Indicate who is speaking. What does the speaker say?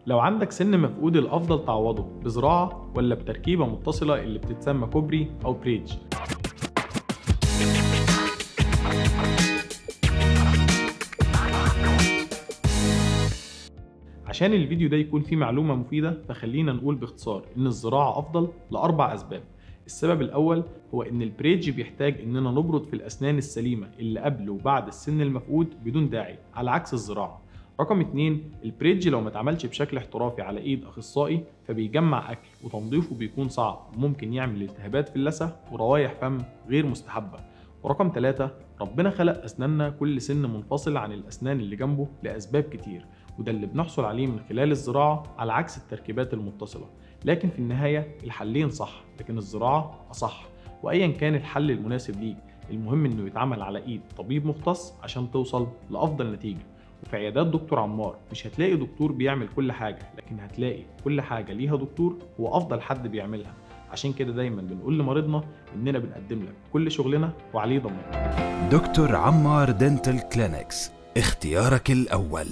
Speaker 1: لو عندك سن مفقود الأفضل تعوضه بزراعة ولا بتركيبة متصلة اللي بتتسمى كوبري أو bridge؟ عشان الفيديو ده يكون فيه معلومة مفيدة فخلينا نقول باختصار إن الزراعة أفضل لأربع أسباب. السبب الأول هو إن ال bridge بيحتاج إننا نبرد في الأسنان السليمة اللي قبل وبعد السن المفقود بدون داعي، على عكس الزراعة. رقم 2، ال bridge لو ما اتعملش بشكل احترافي على ايد اخصائي فبيجمع اكل وتنظيفه بيكون صعب وممكن يعمل التهابات في اللثة وروايح فم غير مستحبة. ورقم 3، ربنا خلق اسناننا كل سن منفصل عن الاسنان اللي جنبه لاسباب كتير، وده اللي بنحصل عليه من خلال الزراعة على عكس التركيبات المتصلة. لكن في النهاية الحلين صح، لكن الزراعة اصح، وايا كان الحل المناسب ليك المهم انه يتعمل على ايد طبيب مختص عشان توصل لافضل نتيجة. وفي عيادات دكتور عمار مش هتلاقي دكتور بيعمل كل حاجة، لكن هتلاقي كل حاجة ليها دكتور هو أفضل حد بيعملها. عشان كده دايما بنقول لمريضنا إننا بنقدم لك كل شغلنا وعليه ضمان.
Speaker 2: دكتور عمار Dental Clinics، اختيارك الأول.